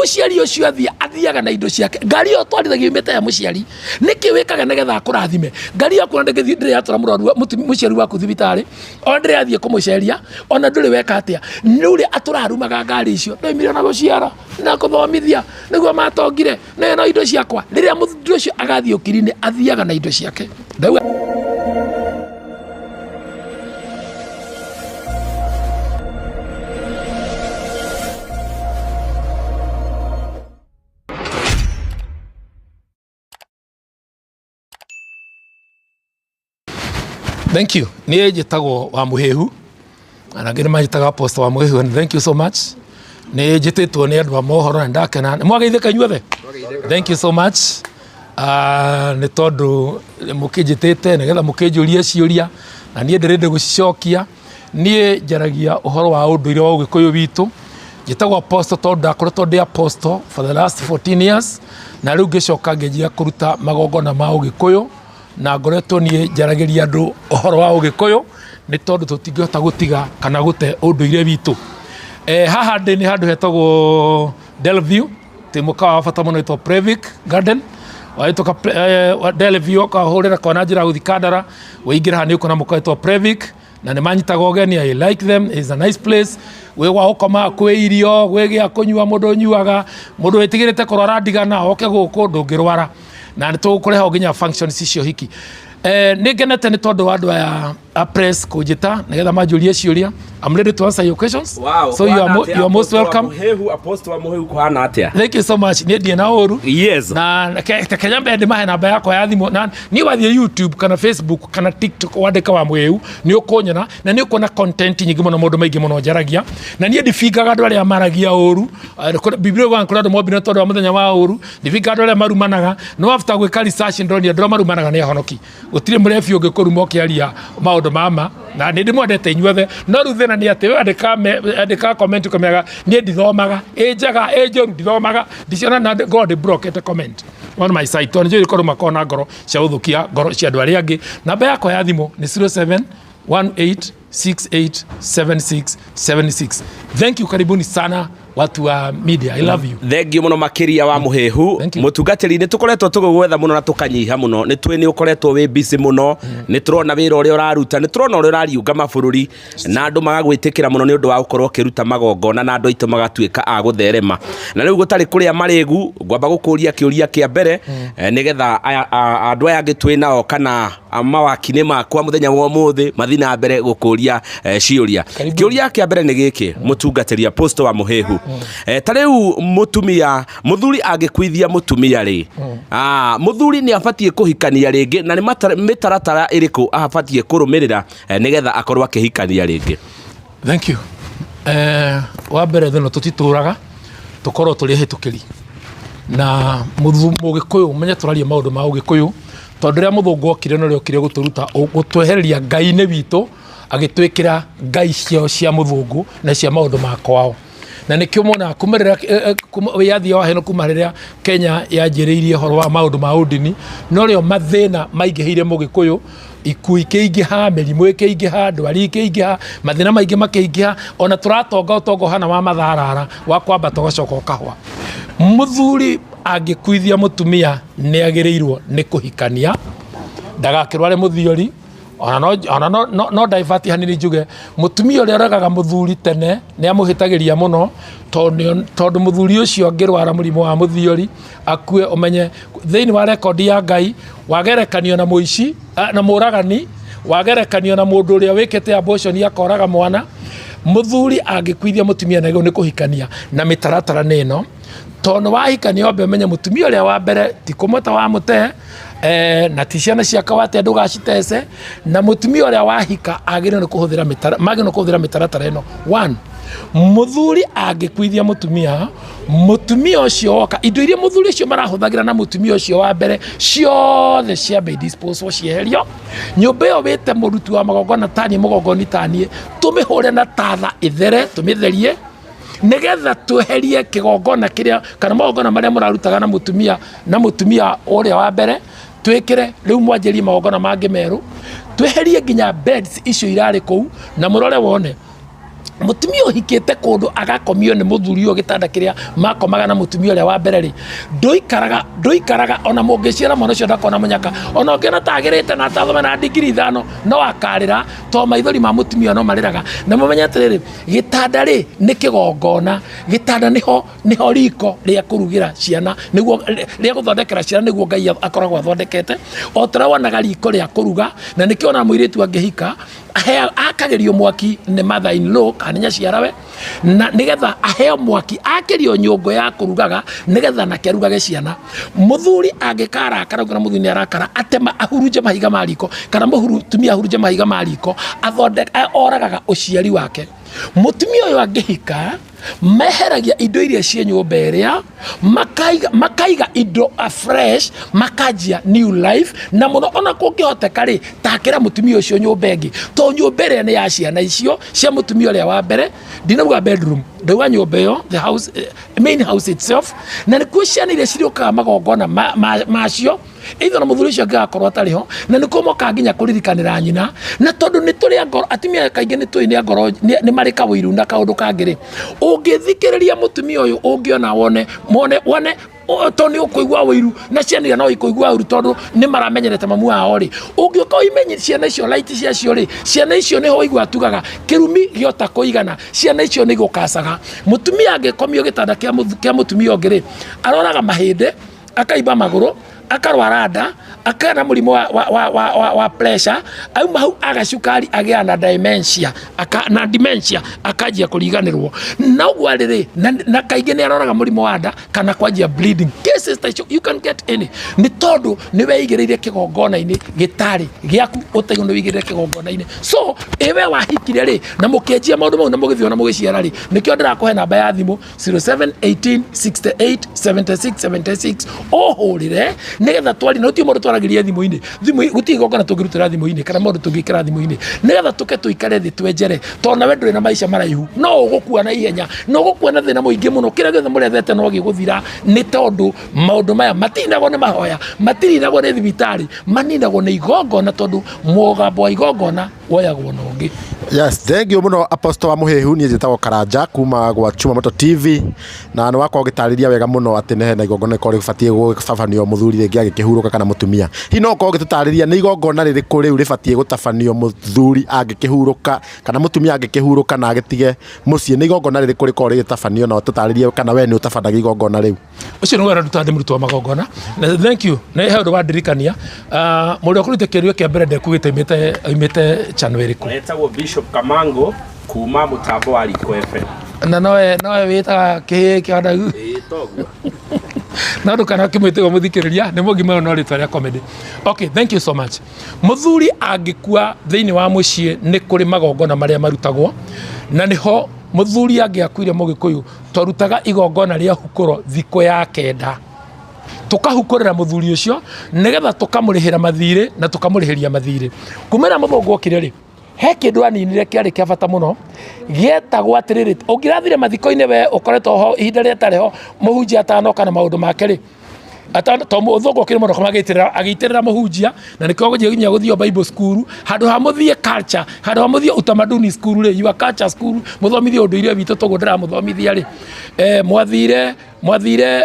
Mũciari ũcio athiĩ athiaga na indo ciake. Ngari ĩyo twarithagia yumĩte ya mũciari. Nĩkĩ wĩkaga nĩgetha akũrathime? Ngari yaku ona ndĩngĩthiĩ, ndĩrĩ yatwara mũrwaru mũciari waku thibitarĩ, ona ndĩrĩ yathiĩ kũmũceria, ona ndũrĩ weka atĩa. Nĩ ũrĩa atũrarumaga ngari icio, ndoimire ona gũciara na kũthomithia nĩguo matongire, na no indo ciakwa. Rĩrĩa mũndũ ũcio agathiĩ ũkiri-inĩ athiaga na indo ciake. Ndauga Thank you. Niĩ njĩtagwo wa Mũhĩhu, na angĩ nĩ manjĩtaga Apostle wa Mũhĩhu, and thank you so much. Nĩ njĩtĩtwo nĩ andũ a mohoro na ndakena. Nĩ mwageithĩka inyuothe? Thank you so much. Ah, nĩ tondũ mũkĩnjĩtĩte nĩgetha mũkĩnjũrie ciũria na niĩ ndĩrĩ gũcicokia. Niĩ njaragia ũhoro wa ũndũire wa ũgĩkũyũ witũ. Njĩtagwo Apostle tondũ ndakoretwo ndĩ Apostle for the last 14 years, na rĩu ngĩcoka ngĩanjia kũruta magongona ma ũgĩkũyũ, na ngoretwo niĩ njaragĩria andũ ũhoro wa ũgĩkũyũ nĩ tondũ tũtingĩhota gũtiga kana gũte ũndũire witũ. Haha ndĩ nĩ handũ hetagwo Delview, tĩ mũkawa wa bata mũno wĩtagwo Previc Garden. Wahĩtũka Delview ũkahũrĩra kona njĩra ya gũthiĩ Kandara, waingĩra haha nĩ ũkuona mũkawa wĩtagwo Previc, na nĩ manyitaga ũgeni. I like them, it's a nice place. Gwĩ gwa gũkoma, kwĩ irio, gwĩ gĩa kũnyua, mũndũ ũnyuaga, mũndũ wĩtigĩrĩte kũrwara ndigana oke gũkũ ndũngĩrwara, na nĩ tũkũreha nginya functions cia ũhiki. Nĩ ngenete nĩ tondũ wa andũ aya a press kũnjĩta nĩgetha manjũrie ciũria. I'm ready to answer your questions. Wow, so you are most welcome. Mũhĩhu, Apostle wa Mũhĩhu, kũhana atĩa? Thank you so much. Niĩ ndirĩ na ũru. Yes. Na Kenya mbere ndĩmahe namba yakwa ya thimũ, na niĩ wathiĩ YouTube kana Facebook kana TikTok wandĩka wa Mũhĩhu nĩ ũkũnyona na nĩ ũkuona content nyingĩ mũno, maũndũ maingĩ mũno njaragia, na niĩ ndibingaga andũ arĩa maragia ũru. Biblia yugaga kũrĩ andũ mombire tondũ wa mũthenya wa ũru. Ndibingaga andũ arĩa marumanaga, no after gwĩka research ndonire andũ arĩa marumanaga nĩ ahonoki. Gũtirĩ mũrebi ũngĩkũruma ũkĩaria maũndũ ma ma, na nĩ ndĩmwendete inyuothe, no rĩu thĩna nĩ atĩ we andĩka comment ũkamenya niĩ ndithomaga, ĩ njega ĩ njũru ndithomaga, ndiciona na ngorwo ndĩ blockete comment on my site, tondũ nĩnjũĩ korwo makoragwo na ngoro cia gũthũkia ngoro cia andũ arĩa angĩ. Namba yakwa ya thimũ nĩ 0718687676. Thank you, karibuni sana watu wa media. I love you. Thengiũ mũno makĩria wa Mũhĩhu. Thank you. Mũtungatĩri, nĩ tũkoretwo tũgĩgwetha mũno na tũkanyiha mũno. Nĩ twĩ nĩ ũkoretwo wĩ busy mũno, nĩ tũrona wĩra ũrĩa ũraruta, nĩ tũrona ũrĩa ũrariũnga mabũrũri na andũ magagwĩtĩkĩra mũno nĩ ũndũ wa gũkorwo ũkĩruta magongona na andũ aitũ magatuĩka a gũtherema. Na rĩu gũtarĩ kũrĩa marĩgu, ngwamba gũkũria kĩũria kĩa mbere, nĩgetha andũ aya angĩ twĩ nao kana mawaki-inĩ makwa mũthenya wa ũmũthĩ mathiĩ na mbere gũkũria ciũria. Karibu. Kĩũria kĩa mbere nĩ gĩkĩ, mũtungatĩri Apostle wa Mũhĩhu, ta rĩu mũtumia, mũthuri angĩkuithia mũtumia rĩ, mũthuri nĩ abatiĩ kũhikania rĩngĩ, na nĩ mĩtaratara ĩrĩkũ abatiĩ kũrũmĩrĩra nĩgetha akorwo akĩhikania rĩngĩ? Thank you. Wa mbere, thĩ ĩno tũtitũraga, tũkorwo tũrĩ ahĩtũkĩri, na mũgĩkũyũ menye tũraria maũndũ ma ũgĩkũyũ, tondũ rĩrĩa mũthũngũ okire no rĩokire gũtũruta gũtwehereria ngai-inĩ witũ, agĩtwĩkĩra ngai ciao cia mũthũngũ na cia maũndũ ma kwao. Na nĩkĩo monaga kuma rĩrĩa kuma wĩyathi wa heno, kuma rĩrĩa Kenya yanjĩrĩirie ũhoro wa maũndũ ma ũndini, no rĩo mathĩna maingĩhĩire mũgĩkũyũ, ikuũ ikĩingĩha, mĩrimũ ĩkĩingĩha, ndwari ikĩingĩha, mathĩna maingĩ makĩingĩha, ona tũratonga ũtonga ũhana wa matharara wa kwambata ũgacoka ũkahwa. Mũthuri angĩkuithia mũtumia nĩ agĩrĩirwo nĩ kũhikania, ndagakĩrware mũthiori. Ona no divert hanini njuge mũtumia ũrĩa ũregaga mũthuri tene nĩ amũhĩtagĩria mũno, tondũ mũthuri ũcio angĩrwara mũrimũ wa mũthiori akue, ũmenye thĩinĩ wa rekondi ya Ngai wagerekanio na mũici, na mũragani, wagerekanio na mũndũ ũrĩa wĩkĩte abortion akoraga mwana. Mũthuri angĩkuithia mũtumia nĩ agĩrĩirwo nĩ kũhikania, na mĩtaratara nĩ ĩno, tondũ wahikania wambe ũmenye mũtumia ũrĩa wa mbere ti kũmũte wamũte, na ti ciana ciake wate ndũgacitece, na mũtumia ũrĩa wahika agĩrĩirwo nĩ kũhũthĩra mĩtara, magĩrĩirwo nĩ kũhũthĩra mĩtaratara ĩno. One, mũthuri angĩkuithia mũtumia, mũtumia ũcio woka, indo iria mũthuri ũcio marahũthagĩra na mũtumia ũcio wa mbere ciothe ciambe disposal, cieherio nyũmba ĩyo, wĩte mũruti wa magongona taniĩ, mũgongoni taniĩ, tũmĩhũre na tatha ĩthere, tũmĩtherie nĩgetha tweherie kĩgongona kĩrĩa kana magongona marĩa mũrarutaga na mũtumia ũrĩa wa mbere, twĩkĩre rĩu mwanjĩrie magongona mangĩ merũ, tweherie nginya beds icio irarĩ kũu, na mũrore wone. Mutumia ũhikĩte kũndũ agakomio nĩ mũthuri ũyũ gĩtanda kĩrĩa makomaga na mũtumia ũrĩa wa mbere rĩ, ndũikaraga, ndũikaraga ona mũngĩciara mwana ũcio ndakona mũnyaka, ona ũngĩona tagĩrĩte na atathome na ndigiri 5 no akarĩra, to maithori ma mũtumia no marĩraga. Na mũmenye atĩrĩrĩ, gĩtanda rĩ nĩ kĩgongona, gĩtanda nĩho, nĩho riko rĩa kũrugĩra ciana, nĩguo rĩa gũthondekera ciana, nĩguo Ngai akoragwo athondekete. O ta ũrĩa wonaga riko rĩa kũruga, na nĩkĩo ona mũirĩtu angĩhika akagĩrio mwaki nĩ mother in law kana nĩ nyaciarawe, na nĩgetha aheo mwaki akĩrio nyũngũ ya kũrugaga nĩgetha nake arugage ciana. Mũthuri angĩkarakara, kana mũthuri nĩ arakara, atema ahurunje mahiga ma riko, kana mũtumia ahurunje mahiga ma riko, oragaga ũciari wake. Mũtumia ũyũ angĩhika, meheragia indo iria ciĩ nyũmba ĩrĩa, makaiga indo afresh, makanjia new life. Na mũno ona kũngĩhoteka rĩ, takĩra mũtumia ũcio nyũmba ĩngĩ, to nyũmba ĩrĩa nĩ ya ciana icio cia mũtumia ũrĩa wa mbere. Ndinauga bedroom, ndauga nyũmba ĩyo, the house, main house itself, na nĩkuo ciana iria cirĩũkaga magongona macio, either na mũthuri ũcio angĩgakorwo atarĩ ho, na nĩkuo mokaga nginya kũririkanĩra nyina. Na tondũ nĩ tũrĩ a ngoro, atumia kaingĩ nĩ tũĩ nĩ a ngoro, nĩ marĩ kawĩiru na kaũndũ kangĩ rĩ, ũngĩthikĩrĩria mũtumia ũyũ ũngĩona wone, wone, wone, tondũ nĩ ũkũigua ũiru, na ciana iria no ikũigua ũiru tondũ nĩ maramenyerete mamu wao rĩ, ũngĩũka ũimenye ciana icio light ciacio rĩ, ciana icio nĩho ũigua tugaga kĩrumi gĩota kũigana, ciana icio nĩ igũkacaga. Mũtumia angĩkomio gĩtanda kĩa mũtumia ũngĩ rĩ, aroraga mahĩndĩ, akaimba magũrũ, akarwara nda, akagĩa na mũrimũ wa pressure, auma hau aga cukari, agĩa na dementia, aka, na dementia akanjia kũriganĩrwo. Na ũguo rĩrĩ, na kaingĩ nĩ aroraga mũrimũ wa nda kana kwanjia bleeding cases ta icio, you can get any, nĩ tondũ nĩ weigĩrĩire kĩgongona-inĩ gĩtarĩ gĩaku, ũtaigũ nĩ wĩigĩrĩire kĩgongona-inĩ. So ĩwe wahikire rĩ, na mũkĩanjia maũndũ mau na mũgĩthiĩ na mũgĩciara rĩ, nĩkĩo ndĩrakũhe namba ya thimũ zero seven eighteen sixty eight seventy six seventy six, ũhũrĩre nĩgetha twarie, na gũtirĩ mũndũ twaragĩria thimũ-inĩ, thimũ gũtirĩ igongona tũngĩrutĩra thimũ-inĩ kana mũndũ tũngĩkĩra thimũ-inĩ, nĩgetha tũke tũikare thĩ twenjere, tondũ nawe ndũrĩ na maica maraihu, no ũgũkua na ihenya, na ũgũkua na thĩna mũingĩ mũno, kĩrĩa gĩothe mũrethete no gĩgũthira, nĩ tondũ maũndũ maya matininagwo nĩ mahoya, matininagwo nĩ thibitarĩ, maninagwo nĩ igongona, tondũ mũgambo wa igongona woyagwo na ũngĩ. Yes, thank you mũno Apostle wa Mũhĩhu. Niĩ njĩtagwo Karanja kuma gwa Chuma Moto TV, na nĩ wakorwo ũgĩtarĩria wega mũno atĩ nĩ hena igongona rĩkorwo rĩbatiĩ gũtabanio mũthuri rĩngĩ agĩkĩhurũka kana mũtumia. Hihi no ũkorwo ũgĩtũtarĩria nĩ igongona rĩrĩkũ rĩu rĩbatiĩ gũtabanio mũthuri angĩkĩhurũka kana mũtumia angĩkĩhurũka na agĩtige mũciĩ? Nĩ igongona rĩrĩkũ rĩkoragwo rĩgĩtabanio, na ũtũtarĩrie kana we nĩ ũtabanagia igongona rĩu? Ũcio nĩ wĩra ndutaga ndĩ mũruti wa magongona. Na thank you, nĩ he ũndũ wandirikania. Mũndũ ũrĩa ũkũrutĩte kĩũria kĩa mbere ndekugĩte oimĩte channel ĩrĩkũ? Etagwo Bishop Kamango kuma mũtambo wa Riko FM. Na nowe wĩtaga kĩhĩĩ kĩa ndagu. Ĩĩ, toguo. Na ndũkana kĩmwĩtĩgo mũthikĩrĩria, nĩ mũngima no rĩtwa rĩa comedy. Okay, thank you so much. Mũthuri angĩkua thĩinĩ wa mũciĩ nĩ kũrĩ magongona marĩa marutagwo, na nĩho mũthuri angĩakuire mũgĩkũyũ twarutaga igongona rĩa hukũro thikũ ya 9, tũkahukũrĩra mũthuri ũcio nĩgetha tũkamũrĩhĩra mathirĩ na tũkamũrĩhĩria mathirĩ. Kumĩra mũthũngũ okire rĩ, he kĩndũ aninire kĩarĩ kĩa bata mũno, gĩetagwo atĩrĩrĩ, ũngĩrathire mathiko-inĩ we ũkoretwo ho ihinda rĩtarĩ ho, mũhunjia atanoka na maũndũ make rĩ, to mũthũngũ okire mũno agĩitĩrĩra mũhunjia, na nĩkĩo gũthiĩ nginya gũthio Bible school, handũ ha mũthiĩ culture, handũ ha mũthiĩ utamaduni school rĩ, your culture school, mũthomithie ũndũire witũ toguo ndĩramũthomithia rĩ,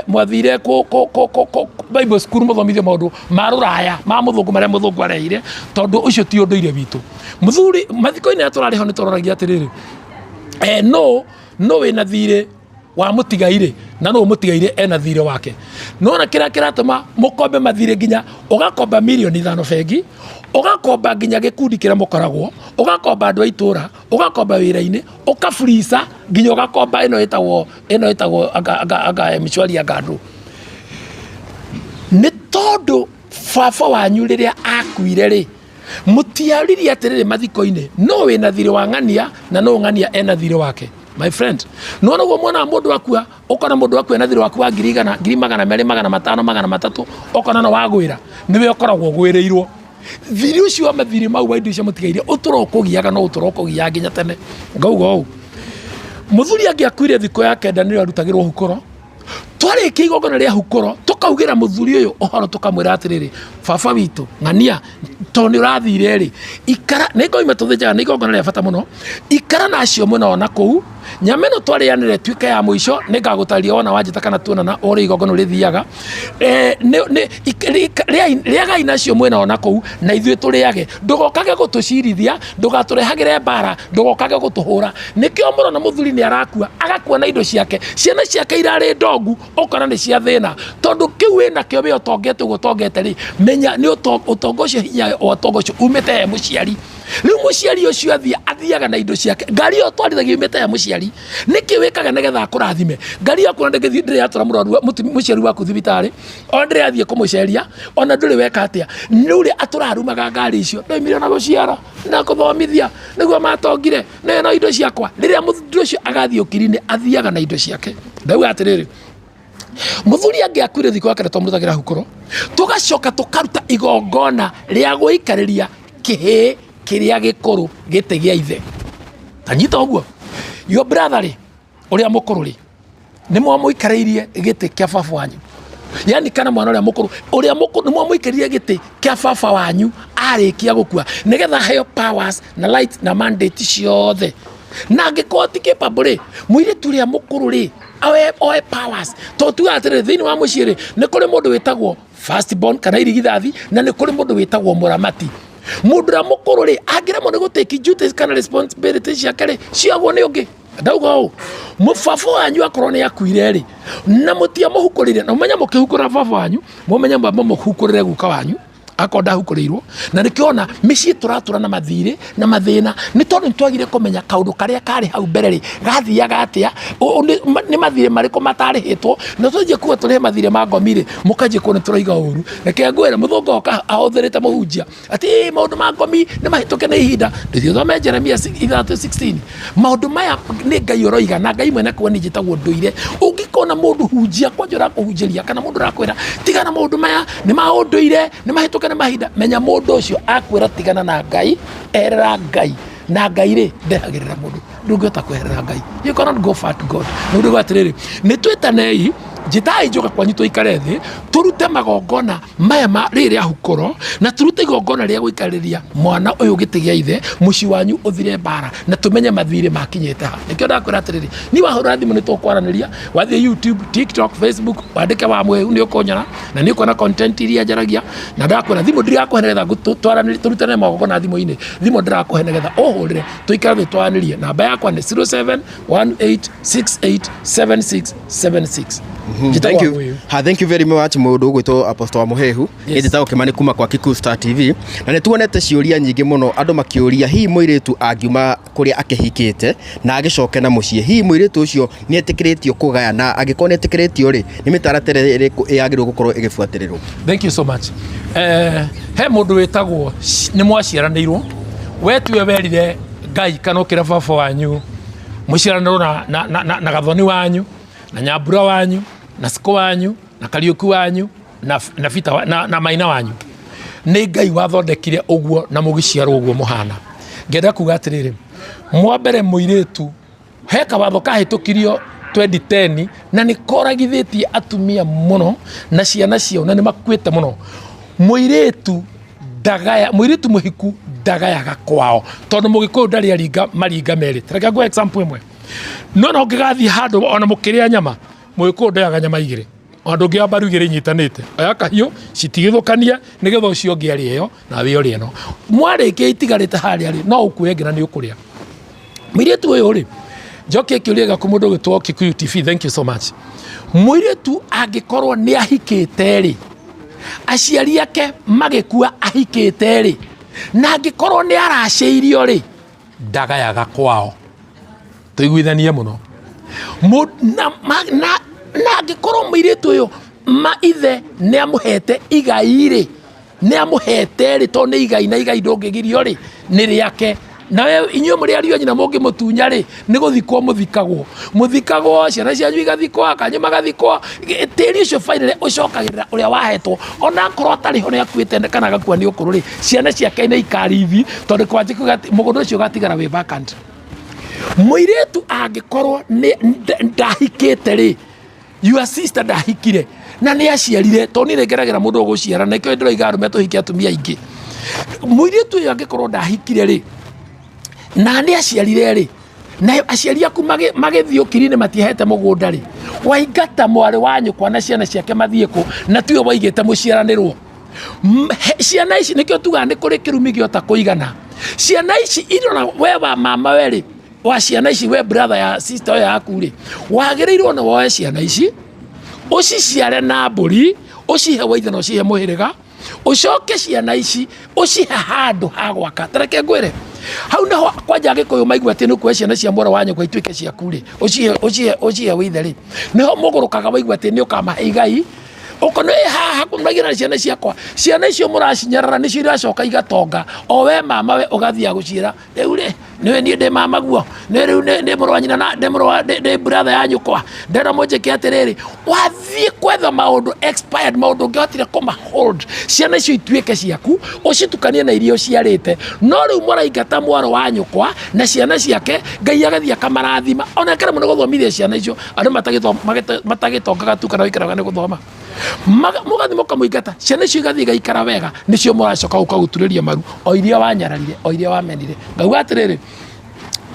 mwathire kũ Bible school mũthomithie maũndũ ma rũraya ma mũthũngũ marĩa mũthũngũ areire, tondũ ũcio ti ũndũire witũ. Mũthuri mathiko-inĩ aya tũrarĩ ho nĩ tũroragia atĩrĩrĩ, no wĩna thirĩ wa mũtigairĩ na no mũtigairĩ ena thirĩ wake. Nona kĩrĩa kĩratũma mũkombe mathirĩ nginya ũgakomba mirioni 5 bengi, ũgakomba nginya gĩkundi kĩrĩa mũkoragwo, ũgakomba andũ a itũra, ũgakomba wĩra-inĩ, ũkafurisa nginya ũgakomba ĩno ĩtagwo, ĩno ĩtagwo anga, anga, anga mshwari anga andũ. Nĩ tondũ baba wanyu rĩrĩa akuire rĩ, mũtiaririe atĩrĩrĩ mathiko-inĩ, no wĩna thirĩ wa ng'ania na no ng'ania ena thirĩ wake. My friend, no noguo mwana wa mũndũ akua, ũkona mũndũ akua na thirĩ waku wa ngiri igana, ngiri magana merĩ, magana matano, magana matatũ, ũkona no wagwĩra, nĩwe ũkoragwo ũgwĩrĩirwo. Thirĩ ũcio wa mathirĩ mau wa indo icio mũtigaire, ũtũra ũkũgiaga, no ũtũra ũkũgiaga nginya tene. Ngauga ũũ, mũthuri angĩakuire thikũ ya 9 nĩrĩo arutagĩrwo hukũro. Twarĩkia igongona rĩa hukũro, tũkahoya Tũkaugĩra mũthuri ũyũ ũhoro, tũkamwĩra atĩrĩrĩ, baba witũ ng'ania, tondũ nĩ ũrathire rĩ, ikara nĩ ngoima tũthĩnjaga, nĩ igongona rĩa bata mũno, ikara na acio mwena ona kũu, nyama ĩno twarĩanĩre ĩtuĩke ya mũico. Nĩ ngagũtarĩria wona wanjĩta kana tuonana ũrĩa igongona rĩthiaga. Rĩagai nacio mwena ona kũu na ithuĩ tũrĩage. Ndũgokage gũtũcirithia, ndũgatũrehagĩre mbara, ndũgokage gũtũhũra. Nĩkĩo mũrona mũthuri nĩ arakua, agakua na indo ciake, ciana ciake irarĩ ndongu, ũkona nĩ cia thĩna, tondũ kĩu wĩ nakĩo wĩ ũtongete ũguo ũtongete rĩ, menya nĩ ũtonga ũcio, hinya wa ũtonga ũcio umĩte he mũciari. Rĩu mũciari ũcio athiĩ, athiaga na indo ciake. Ngari ĩyo twarithagia yumĩte he mũciari. Nĩkĩ wĩkaga? Nĩgetha akũrathime. Ngari yaku ona ndĩngĩthiĩ, ndĩrĩ yatwara mũrwaru mũciari waku thibitarĩ, ona ndĩrĩ yathiĩ kũmũceria, ona ndũrĩ weka atĩa. Nĩ ũrĩa atũrarumaga ngari icio, ndoimire ona gũciara na kũthomithia nĩguo matongire na no indo ciakwa. Rĩrĩa mũthuri ũcio agathiĩ ũkiri-inĩ, athiaga na indo ciake. Ndauga atĩrĩrĩ, mũthuri angĩakuire thikũ yake twamũrutagĩra hukũro, tũgacoka tũkaruta igongona rĩa gũikarĩria kĩhĩĩ kĩrĩa gĩkũrũ gĩtĩ gĩa ithe. Tanyita ũguo, your brother rĩ, ũrĩa mũkũrũ rĩ, nĩ mwamũikarĩirie gĩtĩ kĩa baba wanyu, yani kana mwana ũrĩa mũkũrũ, ũrĩa mũkũrũ nĩ mwamũikarĩrie gĩtĩ kĩa baba wanyu arĩkia gũkua, nĩgetha aheo powers na light na mandate ciothe. Na angĩkorwo ti capable rĩ, mũirĩtu ũrĩa mũkũrũ rĩ, oe oe powers, tondũ tugaga atĩrĩrĩ, thĩinĩ wa mũciĩ rĩ, nĩ kũrĩ mũndũ wĩtagwo first born kana irigithathi, na nĩ kũrĩ mũndũ wĩtagwo mũramati. Mũndũ ũrĩa mũkũrũ rĩ, angĩremwo nĩ gũtake duties kana responsibility ciake rĩ, ciagwo nĩ ũngĩ. Ndauga ũũ, mũbaba wanyu akorwo nĩ akuire rĩ, na mũtiamũhukũrĩire, na mũmenye mũkĩhukũra baba wanyu, mũmenye mwambe mũhukũrĩre guka wanyu akorwo ndahukũrĩirwo. Na nĩkĩo mĩciĩ tũratũra na mathirĩ na mathĩna, nĩ tondũ nĩtwagire kũmenya kaũndũ karĩa karĩ hau mbere rĩ, gathiaga atĩa, nĩ mathirĩ marĩkũ matarĩhĩtwo. Na twanjie kuga tũrĩhe mathirĩ ma ngomi rĩ, mũkanjie kuona tũraiga ũru. Reke ngwĩre, mũthũngũ oka ahũthĩrĩte mũhunjia atĩ "Ĩ, maũndũ ma ngomi nĩ mahĩtũke nĩ ihinda." Ndũthiĩ ũthome Jeremia 6:16. Maũndũ maya nĩ Ngai ũroiga, na Ngai mwene kuo nĩ njĩtagwo ndũire. Ũngĩkona mũndũ hunjia kwanja ũrakũhunjĩria, kana mũndũ ũrakwĩra tigana maũndũ maya nĩ ma ũndũire, nĩ mahĩtũke nĩ mahinda, menya mũndũ ũcio akwĩra tigana na Ngai, erera Ngai, na Ngai rĩ, ndehagĩrĩra mũndũ. Ndũngĩhota kweherera Ngai, you cannot go far to God. Nĩ ũndũ atĩrĩrĩ, nĩ twĩtanei, njĩtai njoka kwanyu, tũikare thĩ, tũrute magongona maya ma rĩrĩ rĩa hukũro, na tũrute igongona rĩa gũikarĩria mwana ũyũ gĩtĩ gĩa ithe, mũciĩ wanyu ũthire mbara, na tũmenye mathirĩ makinyĩte ha. Nĩkĩo ndakwĩra atĩrĩrĩ, niĩ wahũra thimũ nĩ tũkwaranĩria. Wathiĩ YouTube, TikTok, Facebook, wandĩke wa Mwĩhu, nĩ ũkũnyona na nĩ ũkuona content iria njaragia. Na ndakwĩra thimũ ndirakũhe nĩgetha twaranĩrie tũrutane magongona thimũ-inĩ. Thimũ ndĩrakũhe nĩgetha ũhũrĩre, tũikare thĩ twaranĩrie. Namba yakwa nĩ 0718687676. Njĩtagwo Thank you. Wamũhĩhu. Ha, thank you very much, mũndũ ũgwĩtwo Apostle wa Mũhĩhu. Yes. Njĩtagwo Kĩmani kuma kwa Kikuyu Star TV, na nĩ tuonete ciũria nyingĩ mũno, andũ makĩũria hihi mũirĩtu angiuma kũrĩa akĩhikĩte na agĩcoke na mũciĩ, hihi mũirĩtu ũcio nĩ etĩkĩrĩtio kũgaya, na angĩkorwo nĩ etĩkĩrĩtio rĩ, nĩ mĩtaratara ĩrĩkũ yagĩrĩirwo gũkorwo ĩgĩbuatĩrĩrwo? Thank you so much. He mũndũ wĩtagwo nĩ mwaciaranĩirwo, we tiwe werire Ngai kana ũkĩra baba wanyu mũciaranĩrwo na gathoni wanyu, na nyambura wanyu, na cikũ wanyu, na kariũki wanyu, na, bita na maina wanyu. Nĩ Ngai wathondekire ũguo na mũgĩciarwo ũguo mũhana. Ngenda kuga atĩrĩrĩ, mwambere mũirĩtu, he kawatho kahĩtũkirio 2010 na nĩ koragithĩtie atumia mũno na ciana ciao, na nĩ makuĩte mũno. Mũirĩtu ndagaya, mũirĩtu mũhiku ndagayaga kwao, tondũ mũgĩkũyũ ndarĩ aringa maringa merĩ. Reke nguhe example ĩmwe. No ũngĩgathiĩ handũ ona mũkĩrĩa nyama, mũgĩkũyũ ndoyaga nyama igĩrĩ, ona ndũngĩoya mbaru igĩrĩ inyitanĩte. Oya kahiũ, citigithũkanie, nĩgetha ũcio ũngĩ arĩe ĩyo nawe ũrĩe ĩno. Mwarĩkia itigarĩte harĩa rĩ, no ũkue ĩngĩ na nĩ ũkũrĩa. Mũirĩtu ũyũ rĩ, njokie kĩũria gĩaku, mũndũ ũgĩtwo Kikuyu TV, thank you so much. Mũirĩtu angĩkorwo nĩ ahikĩte rĩ, aciari ake magĩkua ahikĩte rĩ, na angĩkorwo nĩ aracĩirio rĩ, ndagayaga kwao. Tũiguithanie mũno. Na angĩkorwo mũirĩtu ũyũ ma ithe nĩ amũhete igai rĩ, nĩ amũhete rĩ, tondũ nĩ igai, na igai ndũngĩgirio rĩ, nĩ rĩake. Nawe inyuĩ mũrĩ ariũ a nyina mũngĩmũtunya rĩ, nĩ gũthikwo mũthikagwo, mũthikagwo, ciana cianyu igathikwo, akanyu magathikwo. Tĩri ũcio finally ũcokagĩrĩra ũrĩa wahetwo, ona akorwo atarĩ ho, nĩ akuĩte kana agakua nĩ ũkũrũ rĩ, ciana ciake nĩ ikarithi, tondũ kwanjĩ kuga atĩ mũgũnda ũcio ũgatigara wĩ vacant. Mũirĩtu angĩkorwo nĩ ndahikĩte rĩ, Your sister ndahikire na nĩ aciarire, tondũ niĩ nĩngeragĩra mũndũ ũgũciara, na nĩkĩo ndĩroiga arũme tũhike atumia aingĩ. Mũirĩtu ũyũ angĩkorwo ndahikire rĩ, na nĩ aciarire rĩ, na aciari aku magĩthiĩ ũkiri-inĩ matiahete mũgũnda rĩ, waingata mwarĩ wa nyũkwa na ciana ciake mathiĩ kũ, na tiwe waigĩte mũciaranĩrwo. Ciana ici nĩkĩo tugaga nĩ kũrĩ kĩrumi gĩota kũigana. Ciana ici irora we wa mama we rĩ, wa ciana ici we brother ya sister ũyũ yaku rĩ, wagĩrĩirwo nĩ woe ciana ici ũciciare na mbũri, ũcihe waithe na ũcihe mũhĩrĩga, ũcoke ciana ici ũcihe handũ ha gwaka. Tareke ngwĩre hau naho kwanja Gĩkũyũ maigua atĩ nĩ kuoya ciana cia mwarĩ wa nyũkwa ituĩke ciaku rĩ, ũcihe wĩithe rĩ, nĩho mũgũrũkaga waigua atĩ nĩ ũkamahe igai. Ũkona ĩ haha maigana ciana ciakwa, ciana icio mũracinyarara nĩcio iracoka igatonga, o we mama we ũgathiĩ gũciĩra rĩu rĩ nĩwe niĩ ndĩ mama guo, nĩ rĩu ndĩ mũrũ wa nyina na ndĩ mũrũ wa ndĩ brother ya nyũkwa, ndĩrenda mũnjĩke atĩrĩrĩ. Wathiĩ kwetha maũndũ expired, maũndũ ũngĩhotire kũma hold ciana icio ituĩke ciaku, ũcitukanie na iria ũciarĩte. No rĩu mũraingata mwarĩ wa nyũkwa na ciana ciake, Ngai agathiĩ akamarathima. Ona ĩkaremwo nĩ gũthomithia ciana icio, andũ matagĩtongaga tu kana gũikaraga nĩ gũthoma. Mũgathiĩ mũkamũingata, ciana icio igathiĩ igaikara wega, nĩcio mũracoka gũka gũturĩria maru o iria wanyararire, o iria wamenire. Ngauga atĩrĩrĩ,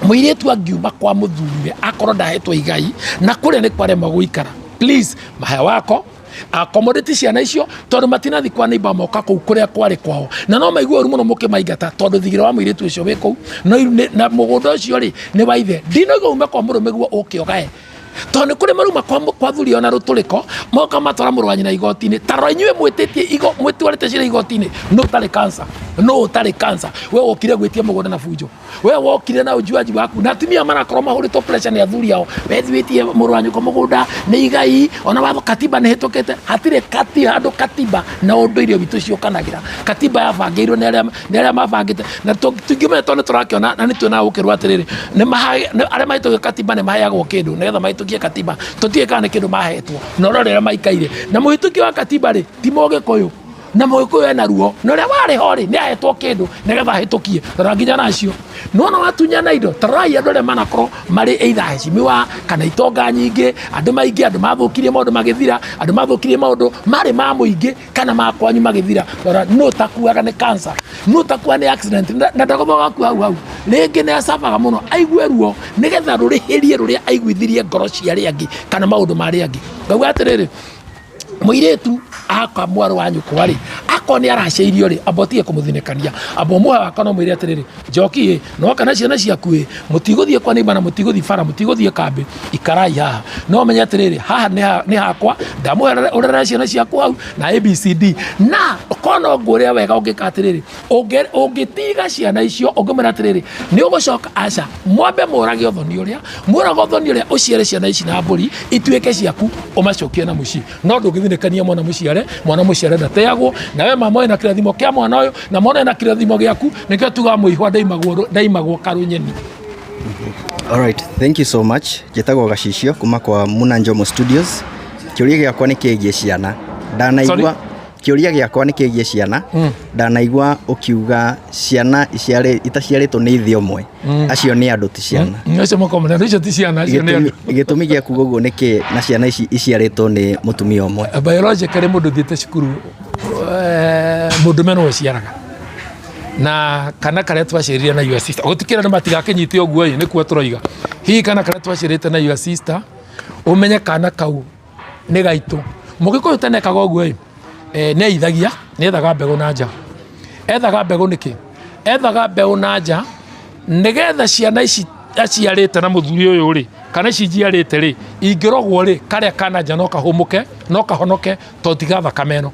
mũirĩtu angiuma kwa mũthuriwe akorwo ndahetwo igai na kũrĩa nĩ kwarema gũikara, please mahe wako accommodate ciana icio, tondũ matinathi kwa neighbor moka kũu kũrĩa kwarĩ kwao, na no maigue ũru mũno mũkĩmaingata, tondũ thigĩra wa mũirĩtu ũcio wĩ kũu, no na mũgũnda ũcio rĩ nĩ wa ithe. Ndinoiga ume kwa mũrũme guo ũke ũgae, tondũ nĩ kũrĩ maruma kwa thuri ona rũtũrĩko, moka matwara mũrũ wa nyina igoti-inĩ. Ta rora inyuĩ mwĩtĩtie igo, mwĩtwarĩte cira igoti-inĩ, nũ ũtarĩ cancer? Nũ ũtarĩ cancer? We wokire gwĩtia mũgũnda na bunjo, we wokire na ũjuaji waku, na atumia marakorwo mahũrĩtwo pressure nĩ athuri ao, we thiĩ wĩtie mũrũ wa nyũkwa mũgũnda nĩ igai, ona watho katiba nĩ hĩtũkĩte. Hatirĩ kati handũ katiba na ũndũire witũ ciũkanagĩra. Katiba yabangĩirwo nĩ arĩa mabangĩte, na tũngĩmenya tondũ nĩ tũrakĩona na nĩ tuonaga gũkĩrwo atĩrĩrĩ, arĩa mahĩtũkia katiba nĩ maheagwo kĩndũ nĩgetha mahĩtũkie katiba, tũtiũĩ kana nĩ kĩndũ mahetwo, na ũrĩa ũrĩa maikaire na mũhĩtũki wa katiba rĩ ti Mũgĩkũyũ, na Mũgĩkũyũ ena ruo, na ũrĩa warĩ ho rĩ nĩ ahetwo kĩndũ nĩgetha ahĩtũkie. Rora nginya nacio nona watunyana indo, tarorai andũ arĩa manakorwo marĩ either heshimiwa kana itonga nyingĩ, andũ maingĩ, andũ mathũkirie maũndũ magĩthira, andũ mathũkirie maũndũ marĩ ma mũingĩ kana ma kwanyu magĩthira. Rora nũ ũtakuaga nĩ cancer, nũ ũtakuaga nĩ accident, na ndagũthoga gakua hau hau, rĩngĩ nĩ acabaga mũno aigue ruo nĩgetha rũrĩhĩrie rũrĩa aiguithirie ngoro cia arĩa angĩ kana maũndũ ma arĩa angĩ. Ngauga atĩrĩrĩ, mũirĩtu aka mwarĩ wa nyũkwa rĩ, akorwo nĩ aracĩirio rĩ, amba ũtige kũmũthinĩkania, amba ũmũhe wako na ũmwĩre atĩrĩrĩ, njoki ĩ, noka na ciana ciaku ĩ, mũtigũthiĩ kwa neighbor na mũtigũthiĩ bara, mũtigũthiĩ kambĩ, ikarai haha, no ũmenye atĩrĩrĩ, haha nĩ hakwa, ndamũhe ũrere ciana ciaku hau na ABCD. Na korwo no ngwĩre wega ũngĩka atĩrĩrĩ, ũngĩtiga ciana icio ũngĩmwĩra atĩrĩrĩ, nĩ ũgũcoka aca, mwambe mũrage ũthoni ũrĩa, mũrage ũthoni ũrĩa, ũciare ciana ici na mbũri ituĩke ciaku, ũmacokie na mũciĩ. No ndũngĩthinĩkania mwana mũciare, mwana mũciare ndateagwo, na we mama wĩna kĩrathimo kĩa mwana ũyũ, na mwana ena kĩrathimo gĩaku, nĩkĩo tugaga mũihwa ndaimagwo karũnyeni. All right, thank you so much. Njĩtagwo Gacicio kuma kwa Muna Njomo Studios. Kĩũria gĩakwa nĩ kĩgiĩ ciana. Ndanaigua kĩũria gĩakwa nĩ kĩgiĩ ciana. Ndanaigua ũkiuga ciana itaciarĩtwo nĩ ithe ũmwe. Acio nĩ andũ ti ciana. Acio makomana, icio ti ciana, acio nĩ andũ. Gĩtũmi gĩa kuga ũguo nĩ kĩ na ciana ici iciarĩtwo nĩ mũtumia ũmwe? Biologically mũndũ ũthiĩte cukuru, mũndũme nĩwe ũciaraga. Na kana karĩa twaciarire na your sister, gũtikĩra nĩ matigakĩnyite ũguo ĩ, nĩkuo tũroiga. Hihi kana karĩa twaciarĩte na your sister, ũmenye kana kau nĩ gaitũ. Mũgĩkũyũ tene ekaga ũguo ĩ, nĩ aithagia, nĩ ethaga mbegũ na nja. Ethaga mbegũ nĩkĩ? Ethaga mbegũ na nja nĩgetha ciana ici aciarĩte na mũthuri ũyũ rĩ, kana ici njiarĩte rĩ, ingĩrogwo rĩ, karĩa ka na nja no kahũmũke, no kahonoke tondũ ti ga thakame ĩno.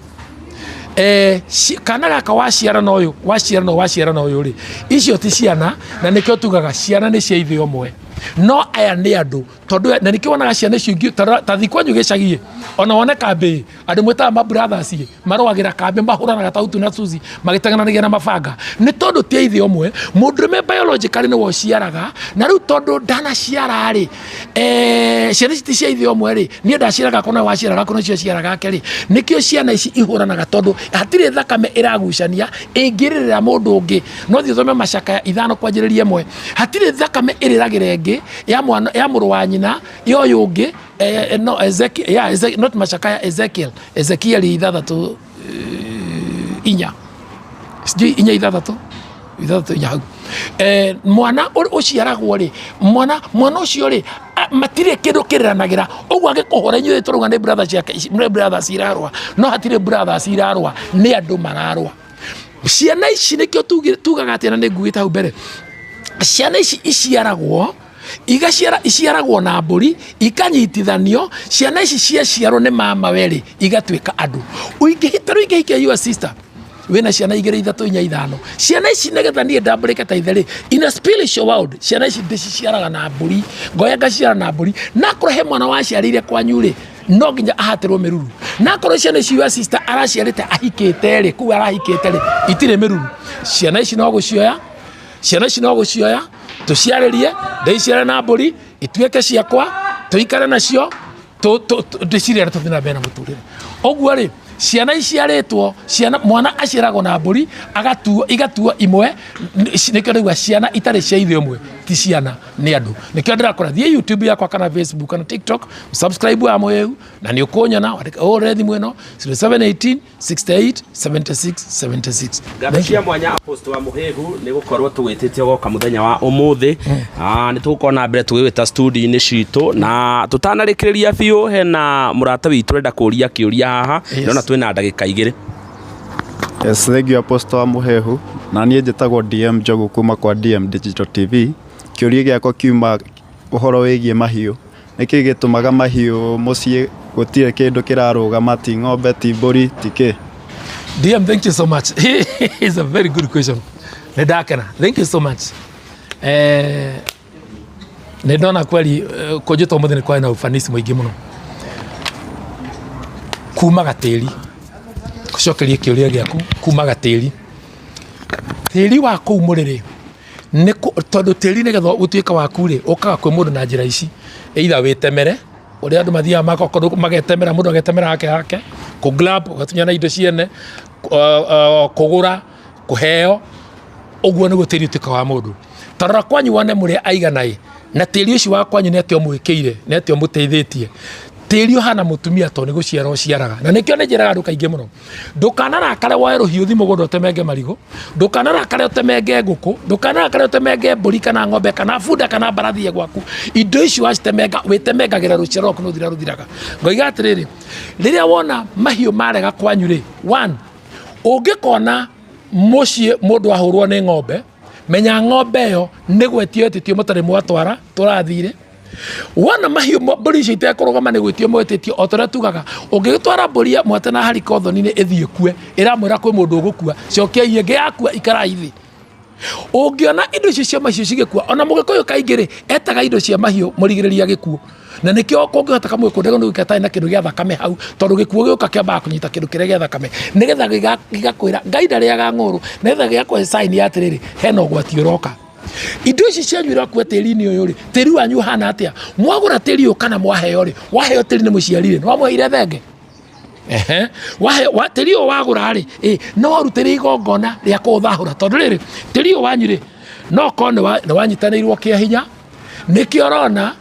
Kana gaka waciara na ũyũ, waciara na ũyũ, waciara na ũyũ rĩ, icio ti ciana, na nĩkĩo tugaga ciana nĩ cia ithe ũmwe. No aya nĩ andũ, tondũ na nĩkĩo wonaga ciana icio ingĩ, ta thiĩ kwanyu gĩcagi-ĩ, ona wone kambĩ-ĩ, andũ mwĩtaga ma brothers-ĩ, marũagĩra kambĩ, mahũranaga ta Utu na Suzi, magĩteng'eranagia na mabanga. Nĩ tondũ ti a ithe ũmwe, mũndũrũme biologically nĩwe ũciaraga, na rĩu tondũ ndanaciara-rĩ, ciana ici ti cia ithe ũmwe rĩ, niĩ ndaciara gakwa nawe waciara gaku na ũcio aciara gake rĩ, nĩkĩo ciana ici ihũranaga tondũ hatirĩ thakame ĩragucania ĩngĩrĩrĩra mũndũ ũngĩ. No thiĩ ũthome macakaya 5 kwanjĩrĩria 1, hatirĩ thakame ĩrĩragĩra ĩngĩ ya mwana, ya mũrũ wa nyina ya ũyũ ũngĩ No Ezekiel, yeah, Ezekiel, not macakaya, Ezekiel, Ezekiel ithathatũ, inya, sijui inya, ithathatũ, ithathatũ, inya hau. Mwana ũciaragwo rĩ, mwana ũcio rĩ, matirĩ kĩndũ kĩrĩranagĩra. Ũguo angĩkũhũra, inyuĩ tũrauga nĩ brother ciake, nĩ brothers irarũa, no hatirĩ brothers irarũa, nĩ andũ mararũa. Ciana ici nĩkĩo tugaga atĩ, na nĩ ngugĩte hau mbere, ciana ici iciaragwo, igaciara, iciaragwo na mbũri ikanyitithanio. Ciana ici ciaciarwo nĩ mama werĩ igatuĩka andũ. Ũingĩhita rĩu, ingĩhikia your sister, wĩna ciana igĩrĩ, ithatũ, inya, ithano. Ciana ici, nĩgetha niĩ ndambũrĩke ta ithe rĩ, in a spiritual world, ciana ici ndĩciciaraga na mbũri, ngoya ngaciara na mbũri. Na akorwo he mwana waciarĩire kwanyu rĩ, no nginya ahatĩrwo mĩruru. Na akorwo ciana ici your sister araciarĩte ahikĩte rĩ, kũu arahikĩte rĩ, itirĩ mĩruru. Ciana ici no gũcioya, ciana ici no gũcioya tũciarĩrie, ndĩiciare na mbũri ituĩke ciakwa, tũikare nacio, ndĩcirere, tũthiĩ na mbere na mũtũrĩre. Ũguo rĩ, ciana iciarĩtwo, ciana, mwana aciaragwo na mbũri, agatuo, igatuo imwe. Nĩkĩo ndaigua ciana itarĩ cia ithe ũmwe ti ciana, nĩ andũ. Nĩkĩo ndĩrakora, thiĩ YouTube yakwa kana Facebook kana TikTok, subscribe wa Mũhĩhu na nĩ ũkũnyona. Wandĩke ũhũrĩre thimũ ĩno 0718 68 76 76. Ngatho cia mwanya, Apostle wa Mũhĩhu, nĩ gũkorwo tũgwĩtĩte ũgoka mũthenya wa ũmũthĩ. Nĩ tũgũkorwo na mbere tũgĩgwĩta studio-inĩ citũ. Na tũtanarĩkĩrĩria biũ, hena mũrata witũ ũrenda kũria kĩũria haha. Ndĩrona twĩna ndagĩka 2. Yes, thank you, Apostle wa Mũhehu. Na niĩ njĩtagwo DM Njogu kuma kwa DM Digital TV. Kĩũria gĩakwa kiuma ũhoro wĩgiĩ mahiũ. Nĩkĩ gĩtũmaga mahiũ mũciĩ gũtirĩ kĩndũ kĩrarũgama, ti ng'ombe, ti mbũri, ti kĩ? DM, thank you so much. It's a very good question. Nĩ ndakena. Thank you so much. Nĩ ndona kweli, kũnjĩta ũmũthĩ nĩ kwarĩ na ufanisi mũingĩ mũno. Kumaga tĩri. Gũcokeria kĩũria gĩaku, kumaga tĩri. Tĩri wa kũu mũrĩrĩ, nĩ tondũ tĩri nĩgetha ũtuĩke waku rĩ, ũkaga kwĩ mũndũ na njĩra ici: either wĩtemere, ũrĩa andũ mathiaga magakorwo magetemera, mũndũ agetemera hake hake, kũ grab, ũgatunyana indo ciene, kũgũra, kũheo. Ũguo nĩguo tĩri ũtuĩkaga wa mũndũ. Tarora kwanyu wone mũrĩ aigana ĩ, na tĩri ũcio wa kwanyu nĩ atĩa ũmwĩkĩire, nĩ atĩa ũmũteithĩtie. Tĩri ũhana mũtumia, tondũ nĩ gũciara ũciaraga. Na nĩkĩo nĩ njĩraga andũ kaingĩ mũno, ndũkanarakare woe rũhiũ ũthiĩ mũgũnda ũtemenge marigũ, ndũkanarakare ũtemenge ngũkũ, ndũkanarakare ũtemenge mbũri kana ng'ombe kana bunda kana mbarathi gwaku. Indo icio wacitemenga, wĩtemengagĩra rũciaro rwaku, nĩ ũthira rũthiraga. Ngoiga atĩrĩrĩ, rĩrĩa wona mahiũ marega kwanyu rĩ, one, ũngĩkona mũciĩ mũndũ ahũrwo nĩ ng'ombe, menya ng'ombe ĩyo nĩ gwĩtio ĩtĩtio mũtarĩ mwatwara tũrathire. Wona mahiũ, mbũri icio itekũrũgama, nĩ gwĩtio mwĩtĩtio. O ta ũrĩa tugaga, ũngĩgĩtwara mbũri ya mwate na harika ũthoni-inĩ ĩthiĩ kue, ĩramwĩra kwĩ mũndũ ũgũkua, cokiai ĩngĩ yakua, ikarai thĩ. Ũngĩona indo icio cia mahiũ cigĩkua, ona Mũgĩkũyũ kaingĩ rĩ, etaga indo cia mahiũ mũrigĩrĩria gĩkuũ. Na nĩkĩo kũngĩhoteka mũgĩkũndego nĩ gũikara na kĩndũ gĩa thakame hau, tondũ gĩkuũ gĩũka kĩambaga kũnyita kĩndũ kĩrĩa gĩa thakame, nĩgetha gĩgakwĩra Ngai ndarĩaga ng'ũrũ, nĩgetha gĩgakũhe sign ya atĩrĩrĩ, hena ũgwati ũroka. Indo ici cianyu irakua tĩri-inĩ ũyũ rĩ, tĩri wanyu ũhana atĩa? Mwagũra tĩri ũyũ kana mwaheo rĩ, waheo tĩri nĩ mũciari rĩ, nĩ wamũheire thenge? Ehe. Wahe, wa, tĩri ũyũ wagũra rĩ, no warutĩre igongona rĩa kũũthahũra? Tondũ rĩrĩ, tĩri ũyũ wanyu rĩ, no korwo nĩ wanyitanĩirwo kĩa hinya. Nĩkĩo ũrona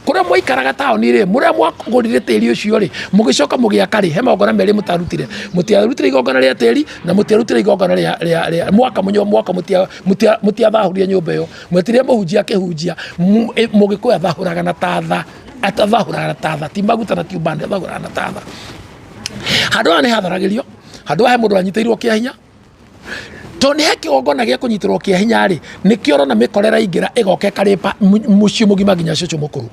kũrĩa mwaikaraga taũni rĩ, mũrĩa mwagũrire tĩri ũcio rĩ, mũgĩcoka mũgĩaka rĩ, he magongona merĩ mũtarutire. Mũtiarutire igongona rĩa tĩri na mũtiarutire igongona rĩa mwaka mũnyo mwaka. Mũtiathahũrire nyũmba ĩyo, mwetire mũhunjia akĩhunjia. Mũgĩkũyũ athahũraga na tatha, atathahũraga na tatha, ti maguta na ti ubande, athahũraga na tatha. Handũ haha nĩ hatharagĩrio, handũ haha he mũndũ wanyitĩirwo kĩa hinya, tondũ nĩ he kĩgongona gĩa kũnyitĩrwo kĩa hinya rĩ. Nĩkĩo ũrona mĩkora ĩraingĩra, ĩgoka ĩkarĩpa mũciĩ mũgima nginya cũcũ mũkũrũ,